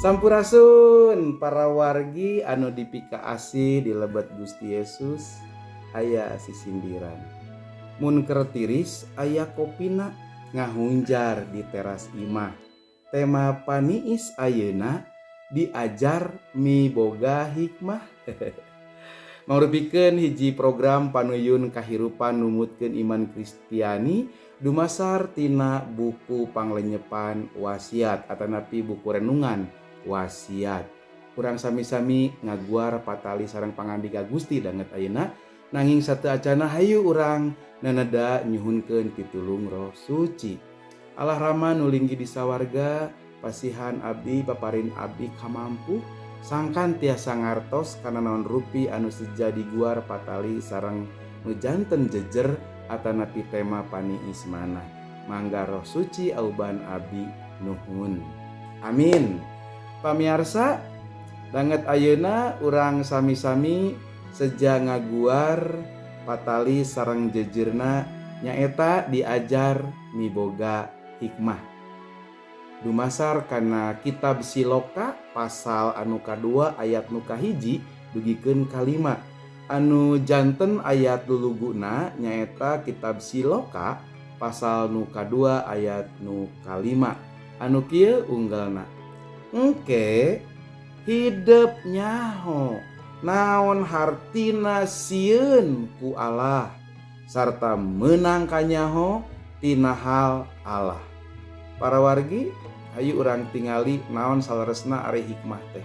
Sampurasun para wargi anu dipikaasih di lebet Gusti Yesus. Aya sisindiran, "Mun keur tiris aya kopina, ngahunjar di teras imah." Tema paniis ayeuna, diajar miboga hikmah, mangrupikeun hiji program panuyun kahirupan numutkeun iman Kristiani dumasar tina buku Panglenyepan Wasiat atanapi buku Renungan Wasiat. Ku urang sami-sami ngaguar patali sareng pangandika Gusti danget ayeuna. Nanging sateuacana, hayu urang naneda nyuhunkeun pitulung Roh Suci. Allah Rama nu linggih di sawarga, pasihan abdi, paparin abdi kamampu sangkan tiasa ngartos kana naon rupi anu seja diguar patali sareng nu janten jejer atanapi tema paniis manah. Mangga Roh Suci auban abdi, nuhun, amin. Pamiarsa, danget ayeuna urang sami-sami seja ngaguar patali sareng jejerna, nyaeta diajar miboga hikmah, dumasar kana kitab Siloka pasal anu kadua ayat nu kahiji dugikeun kalima. Anu janten ayat luluguna nyaeta kitab Siloka pasal nu kadua ayat nu kalima, anu kieu unggelna: "Engke hidep nyaho naon hartina sieun ku Allah sarta menang kanyaho tina hal Allah." Para wargi, ayo urang tingali naon saleresna ari hikmah teh.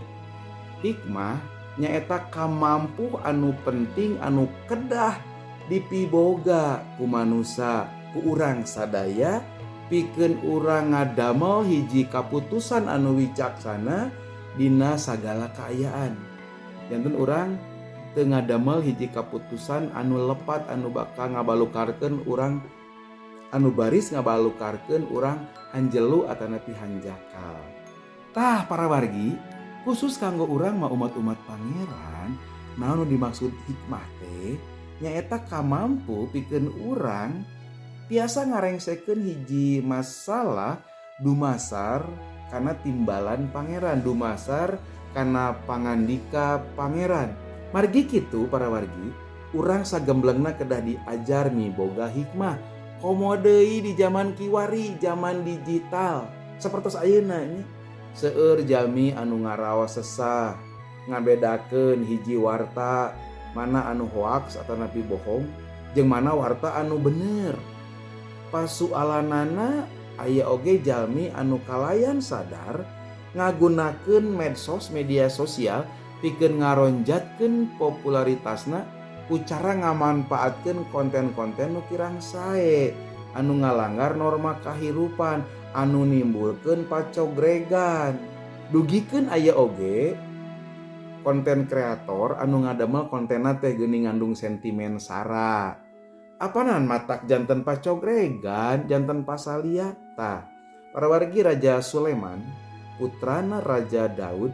Hikmah nyaeta kamampu anu penting anu kedah dipiboga ku manusa, ku urang sadaya, pikeun urang ngadamel hiji kaputusan anu wicaksana dina sagala kaayaan. Janten urang teu ngadamel hiji kaputusan anu lepat, anu bakal ngabalukarkeun urang, anu baris ngabalukarkeun urang hanjelu atanapi hanjakal. Tah, para wargi, khusus kanggo urang mah umat-umat Pangeran, naon nu dimaksud hikmah teh nyaeta kamampu pikeun urang tiasa ngarengsekeun hiji masalah dumasar kana timbalan Pangeran, dumasar kana pangandika Pangeran. Margi kitu, para wargi, urang sagemblengna kedah diajar miboga hikmah, komo deui di zaman kiwari, zaman digital sapertos ayeuna nya. Seueur jalmi anu ngaraos sesah ngabedakeun hiji warta mana anu hoaks atanapi bohong jeung mana warta anu bener. Pasualanana, aya oge jalmi anu kalayan sadar ngagunakeun medsos, media sosial, pikeun ngaronjatkeun popularitasna ku cara ngamanfaatkeun konten-konten nu kirang sae, anu ngalanggar norma kahirupan, anu nimbulkeun pacogregan. Dugikeun aya oge konten kreator anu ngadamel kontenna teh geuning ngandung sentimen sara, apanan matak janten pacogregan, janten pasalia. Tah, para wargi, Raja Sulaiman, putrana Raja Daud,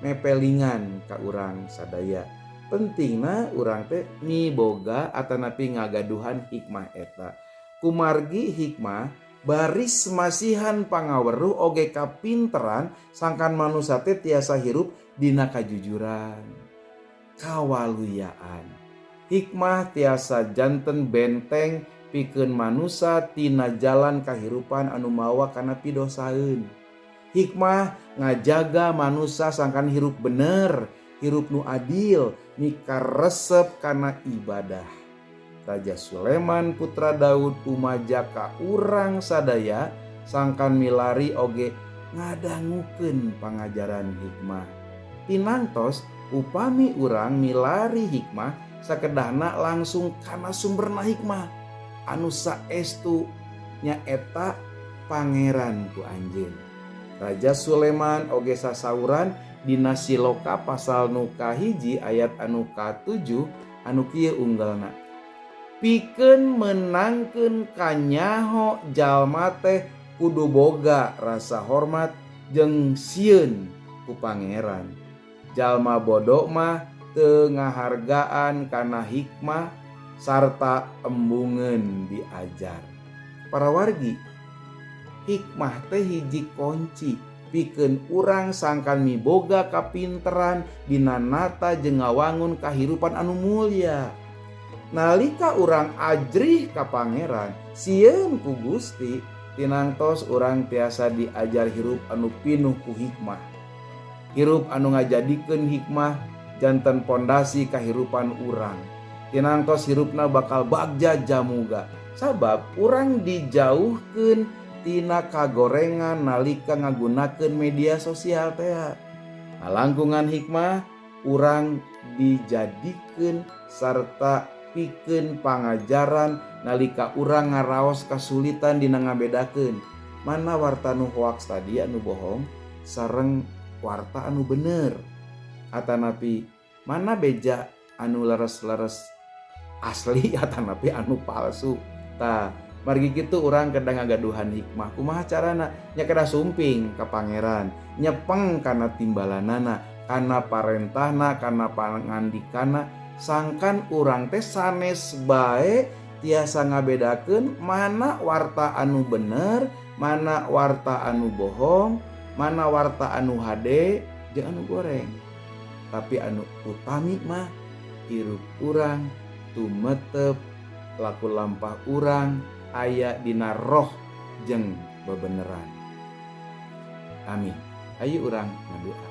mepelingan ka urang sadaya pentingna urang teh miboga atanapi ngagaduhan hikmah eta, kumargi hikmah baris masihan pangaweruh oge kapinteran sangkan manusia teh tiasa hirup dina kajujuran, kawaluyaan. Hikmah tiasa janten benteng pikeun manusa tina jalan kahirupan anu mawa kana pidosaeun. Hikmah ngajaga manusia sangkan hirup bener, hirup nu adil, mikaresep kana ibadah. Raja Sulaiman, putra Daud, umaja ka urang sadaya sangkan milari oge ngadangukeun pangajaran hikmah. Tinantos upami urang milari hikmah, sakedahna langsung kana sumberna hikmah anu saestu, nyaeta Pangeran ku anjeun. Raja Sulaiman oge sasauran dina Siloka pasal nu kahiji ayat anu ka-7, anu kieu unggelna: "Pikeun menangkeun kanyaho, jalma teh kudu boga rasa hormat jeung sieun ku Pangeran. Jalma bodoh mah teu ngahargaan kana hikmah sarta embungeun diajar." Para wargi, hikmah teh hiji kunci, Pikeun urang sangkan miboga kapinteran dina nata jeung ngawangun kahirupan anu mulya. Nalika urang ajrih ka Pangeran, sieun ku Gusti, tinangtos urang tiasa diajar hirup anu pinuh ku hikmah. Hirup anu ngajadikeun hikmah janten pondasi kahirupan urang. Tinangtos hirupna bakal bagja jamuga. Sabab urang dijauhkeun tina kagorengan nalika ngagunakeun media sosial teh. Ngalangkungan hikmah urang dijadikeun sarta pikeun pangajaran nalika urang ngaraos kasulitan dina ngabedakeun mana warta nu hoax tadi anu bohong sareng warta anu bener, atanapi mana beja anu leres-leres asli atanapi anu palsu. Tah, margi kitu urang kedah ngagaduhan hikmah. Kumaha carana? Nya kedah sumping ka Pangeran, nyepeng kana timbalanana, kana parentahna, kana pangandikana, sangkan urang teh sanes bae tiasa ngabedakeun mana warta anu bener, mana warta anu bohong, mana warta anu hade jeung anu goreng. Tapi anu utami mah hirup urang tumetep, laku lampah urang aya dina roh jeung bebeneran. Amin. Ayo urang ngadoa.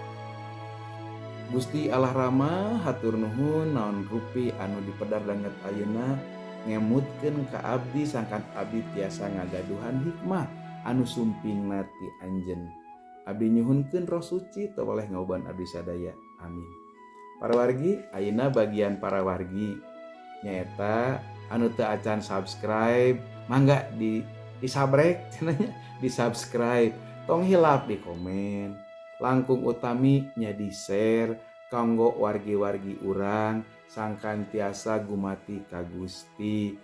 Gusti Allah Rama, hatur nuhun naon rupi anu dipedar danget ayeuna ngemutkeun ka abdi sangkan abdi tiasa ngagaduhan hikmah anu sumpingna ti anjeun. Abdi nyuhunkeun Roh Suci teweleh ngauban abdi sadaya. Amin. Para wargi, ayeuna bagian para wargi nyaeta anu teu acan subscribe, mangga di sabrek cenah nya, di subscribe, tong hilap di komen, langkung utami nya di share kanggo wargi-wargi urang sangkan tiasa gumati ka Gusti.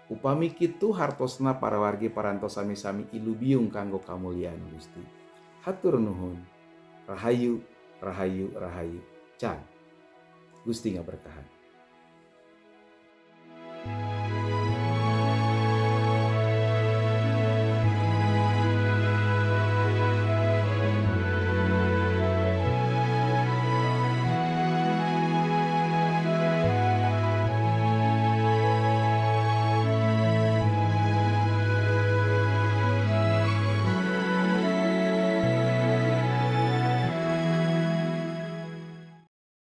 Upami kitu hartosna para wargi parantos sami-sami ilubiung kanggo kamuliaan Gusti. Hatur nuhun. Rahayu, rahayu, rahayu. Can. Gusti ngaberkahan.